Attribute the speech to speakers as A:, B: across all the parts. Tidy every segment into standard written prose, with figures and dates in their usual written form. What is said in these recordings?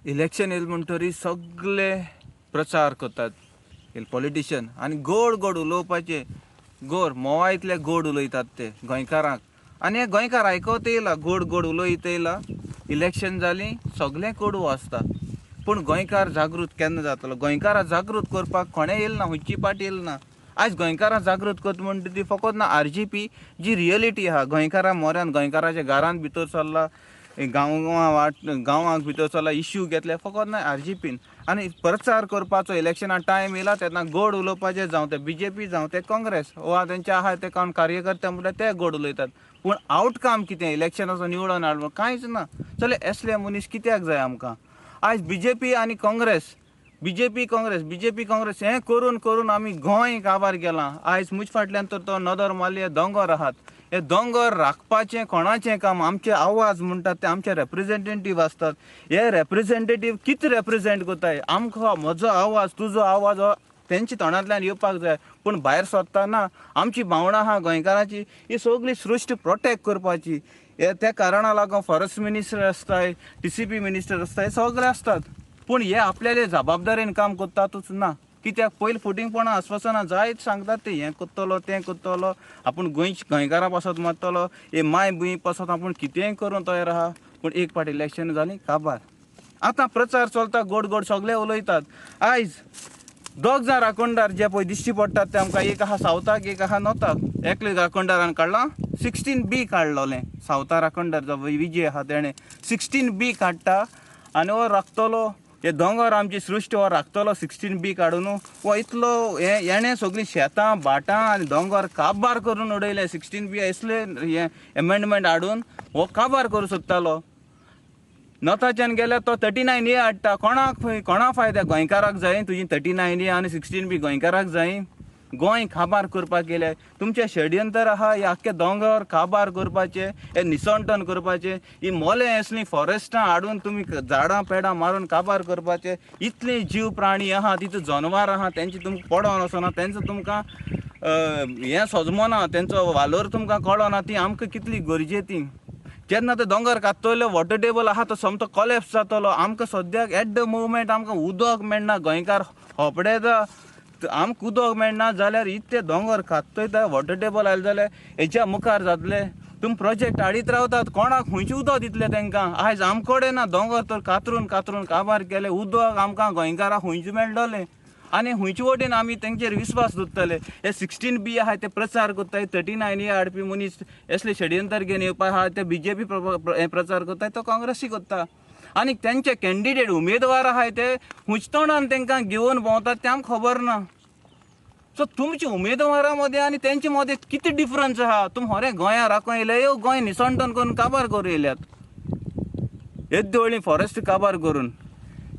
A: Election येयलें म्हणटरी सगळे प्रचार करतात पॉलिटिशियन आनी गोड गोड उलोवपाचें, गोड म्होंवा इतले गोड उलयतात ते गोंयकारांक आनी हे गोंयकार आयकत येयला, गोड गोड उलयत येयला. इलेक्शन जालीं सगळें कोडू आसता, पूण गोंयकार जागृत केन्ना जातलो? गोंयकारां जागृत करपाक कोणें येयलें ना, खंयची पार्टी येयली ना. आयज गोंयकारां जागृत करता म्हणटा ती फकत ना आर.जी.पी जी रियलिटी आहा गोंयकारां मोऱ्यान, गोंयकाराच्या घरांत भितर सरला, गांवां वाट गांवांक भितर सरला, इश्यू घेतले फकत ना आर.जी.पीन. आनी प्रचार करपाचो इलेक्शना टायम येयला तेन्ना गोड उलोवपाचें, जावं तें बी.जे.पी जावं तें काँग्रेस वा तेंचे आहा ते कोण कार्यकर्ते म्हणटा ते गोड उलयतात, पूण आवटकम कितें इलेक्शनाचो निवडून हाडलो कांयच ना. चले असले मनीस कित्याक जाय आमकां? आयज बी.जे.पी आनी काँग्रेस, बी.जे.पी काँग्रेस, बी.जे.पी काँग्रेस हें करून करून आमी गोंय काबार गेलां. आयज मुज फाटल्यान तर तो नदर मारली, हे दोंगर आहात, हे दोंगर राखपाचें कोणाचें काम? आमचे आवाज म्हणटात ते आमचे रेप्रेजेंटेटीव आसतात. हे रेप्रेजेंटेटीव कितें रेप्रेजेंट करताय? आमकां म्हजो आवाज तुजो आवाज हो तेंच्या तोंडांतल्यान येवपाक जाय, पूण भायर सरतना आमची भावनां आहा गोंयकारांची, ही सगळी सृश्ट प्रोटेक्ट करपाची. हे त्या कारणा लागून फॉरेस्ट मिनिस्टर आसताय, टी.सी.पी मिनिस्टर आसताय, सगळे आसतात, पूण हे आपल्याले जबाबदारेन काम करतातूच ना. कित्याक पयलीं फुटिंगपणां आस्वासनां जायत सांगतात ते, हें करतलो तें करतलो, आपूण गोंयकारां पासत मारतलो, हे माय भूंय पासत आपूण कितेंय करूंक तयार आहा, पूण एक फावट इलेक्शन जालीं काबार. आतां प्रचार चलता, गोड गोड सगळे उलयतात. आयज दोग जाण राखणदार जे पळय दिश्टी पडटात ते आमकां, एक आहा सावथाक, एक आहा नॉर्थाक. एकले राखणदारान काडलां 16B काडलोलें, सावथा राखणदार जो विजय आहा तेणें 16B काडटा आनी हो राखतलो हे दोंगर आमची सृश्ट, हो राखतलो 16B काडून. हो इतलो हें हेणें सगळीं शेतां भाटां आनी दोंगर काबार करून उडयले. 16B असले हें एमेंडमेंट हाडून हो काबार करूंक सोदतालो. नॉर्थाच्यान गेल्यार तो 39A हाडटा. कोणाक कोणा फायद्या? गोंयकाराक जाय तुजी 39A आनी 16B गोंयकाराक जाय. गोंय काबार करपाक गेले तुमचें षडयंत्र आहा, हे आख्खे दोंगर काबार करपाचें, हे निसंटन करपाचें, ही मोले असलीं फॉरेस्टां हाडून तुमी झाडां पेडां मारून काबार करपाचें. इतलीं जीव प्राणी आहा, तितू जनवरां आहा, तेंचे तुमकां पडोन वचना, तेंचो तुमकां हें सजमना, तेंचो वालोर तुमकां कळना, ती आमकां कितली गरजे ती. जेन्ना ते दोंगर काडटले वॉटर टेबल आहा तो सोमतो कोलॅप्स जातलो. आमकां सद्याक एट the movement आमकां उदक मेळना, गोंयकार होपडेता, आमकां उदक मेळना जाल्यार इतले दोंगर काडटय वॉटर टेबल आयले जाल्यार हेच्या मुखार जातले. तुमी प्रोजेक्ट हाडीत रावतात, कोणाक खंयचें उदक दितले तेंकां? आयज आमचे कडेन ना, दोंगर तर कातरून कातरून काबार केले, उदक आमकां गोंयकारांक खंयचें मेळटलें? आनी खंयचे वटेन आमी तेंचेर विस्वास दवरतले? हे 16B आहा ते प्रचार करताय, 39A हाडपी मनीस असले षडयंत्र घेवन येवपा आहा ते बी.जे.पी प्रचार करताय, तो काँग्रेसी करता. आनी तेंचे कॅन्डिडेट उमेदवार आहाय ते खंयच्या तोंडान तेंकां घेवन भोंवतात तें आमकां खबर ना. सो तुमच्या उमेदवारां मदें आनी तेंचे मदें कितें डिफरन्स आहा? तुमी खरें गोंया राखूंक येयले, यो गोंय निसंटन करून काबार करूं येयल्यात, येद्दी व्हडली फॉरेस्ट काबार करून.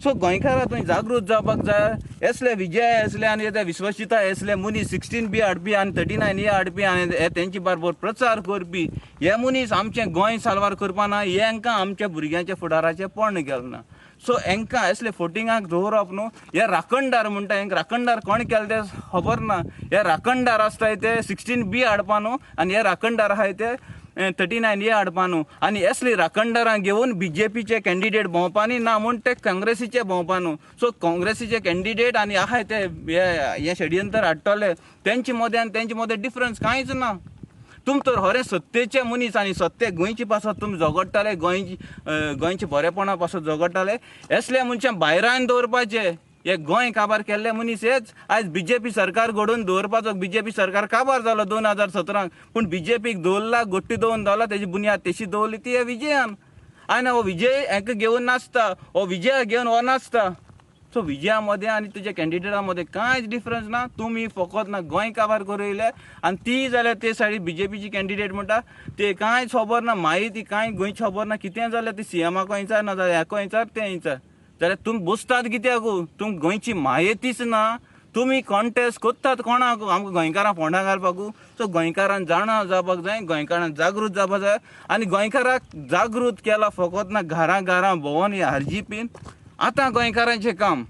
A: सो गोंयकारां तुमी जागृत जावपाक जाय. असले विजय असले आनी ते विश्वसिता असले मनीस 16B हाडपी आनी 39A हाडपी आनी हे तेंचे बरोबर प्रचार करपी हे मनीस आमचें गोंय साल्वार करपाना, हे हांकां आमच्या भुरग्यांच्या फुडाराचें पण गेलें ना. सो हांकां असले फोटिंगाक दवरप न्हू. हे राखणदार म्हणटा, हांकां राखणदार कोण केले ते खबर ना. हे राखणदार आसताय ते 16B हाडपा न्हू आनी हे राखणदार आहाय ते 39A हाडपा न्हू. आनी असली राखणदारां घेवन बी.जे.पीचे कॅन्डिडेट भोंवपानी ना म्हूण ते काँग्रेसीचे भोंवपा न्हू. सो काँग्रेसीचे कॅन्डिडेट आनी आहाय ते हे षडयंत्र हाडटले, तेंचे मदें आनी तेंचे मदें डिफरन्स कांयच ना. तुमी तर खरें सत्तेचे मनीस आनी सत्ते गोंयचे पासत तुमी झगडटाले, गोंयचे बरेपणा पासत झगडटाले. असले मनशां भायरान दवरपाचे, हे गोंय काबार केल्ले मनीस हेच. आयज बी.जे.पी सरकार घडोवन दवरपाचो, बी.जे.पी सरकार काबार जालो 2017, पूण बी.जे.पीक दवरला, गोट्टी दवरून दवरला, तेजी बुन्याद तशी दवरली ती हे विजयान. आनी हो विजय हांकां घेवन नाचता, हो विजया घेवन हो नाचता. सो विजया मदें आनी तुज्या कॅन्डिडेटा मदें कांयच डिफरन्स ना. तुमी फकत ना गोंय काबार करूं येयले आनी ती जाल्यार ते सायडी बी.जे.पीची कॅन्डिडेट म्हणटा ते कांयच खबर ना, म्हायती कांय गोंयची खबर ना. कितें जाल्यार ती सी.एमाक विचार, ना जाल्यार हेका विचार, तें विचार. जाल्यार तुमी बसतात कित्याक? तुमकां गोंयची म्हायतीच ना. तुमी कॉन्टेस्ट करतात कोणाक? आमकां गोंयकारां फोंडां घालपाकू. सो गोंयकारान जाणा जावपाक जाय, गोंयकारान जागृत जावपाक जाय. आनी गोंयकाराक जागृत केला फकत ना घरां घरां भोंवन हे आर.जी.पीन. आतां गोंयकारांचें काम,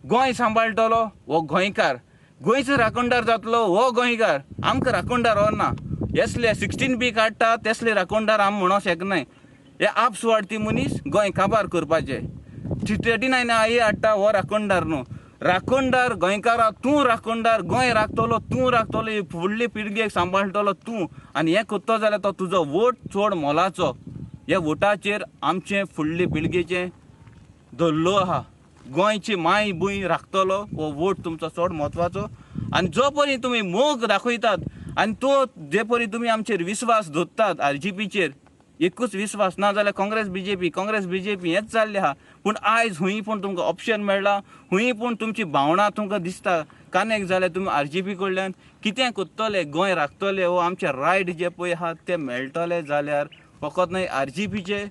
A: गोंय सांबाळटलो हो गोंयकार, गोंयचो राखणदार जातलो हो गोंयकार. आमकां राखणदार हो ना. असले 16B काडटा तेसले राखणदार आमी म्हणूंक शकनाय. हे आपसुवार्थी मनीस गोंय काबार करपाचे. 39 I हाडटा हो राखणदार न्हू. राखणदार गोंयकारा तूं राखणदार, गोंय राखतलो तूं, राखतलो ही फुडली पिळगेक सांबाळटलो तूं. आनी हें करतो जाल्यार तो तुजो वोट चड मोलाचो. ह्या वोटाचेर आमचे फुडले पिळगेचें धरलो आहा. गोंयची माय भूंय राखतलो हो वोट तुमचो चड म्हत्वाचो. आनी जो परी तुमी मोग दाखयतात आनी तो जे परी तुमी आमचेर विस्वास दवरतात आरजीपीचेर, एकूच विस्वास ना जाल्यार काँग्रेस बीजेपी, काँग्रेस बीजेपी हेंच जाल्लें आहा. पूण आयज हुंय पूण तुमकां ऑप्शन मेळ्ळा, हुंय पूण तुमची भावनां तुमकां दिसता कानेक जाल्यार तुमी आरजीपी कडल्यान कितें करतले, गोंय राखतले वो आमचे रायट जे पळय आहा ते मेळटले जाल्यार फकत न्हय आरजीपीचे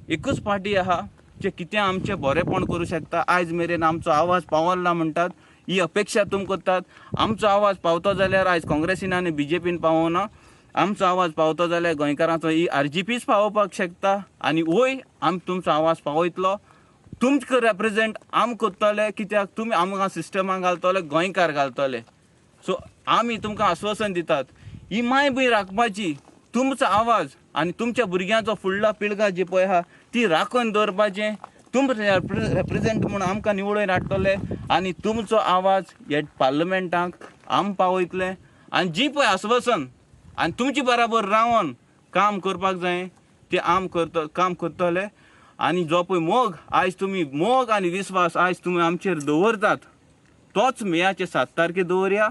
A: एकूच पार्टी आहा जे कितें आमचें बरेंपण करूं शकता. आयज मेरेन आमचो आवाज पावल ना म्हणटात, ही अपेक्षा तुमी करतात. आमचो आवाज पावतो जाल्यार आयज काँग्रेसीन आनी बीजेपीन पावना, आमचो आवाज पावतो जाल्यार गोंयकारांचो ही आरजीपीच पावोवपाक शकता. आनी वय आमी तुमचो आवाज पावयतलो, तुमकां रेप्रेजेंट आम करतले, कित्याक तुमी आमकां सिस्टमाक घालतले, गोंयकार घालतले. सो आमी तुमकां आश्वासन दितात, ही मायभूंय राखपाची तुमचो आवाज आनी तुमच्या भुरग्यांचो फुडला पिळगा जी पळय आहा ती राखून दवरपाचें तुमकां रेप्रेजेंट म्हूण आमकां निवडून हाडटले आनी तुमचो आवाज हे पार्लमेंटाक आम पावयतले. आनी जी पळय आश्वासन आनी तुमचे बराबर रावन काम करपाक जाय ते आम काम करतले. आनी जो पळय मोग आयज तुमी मोग आनी विस्वास आयज तुमी आमचेर दवरतात तोच मेयाचे 7 तारखे दवरया.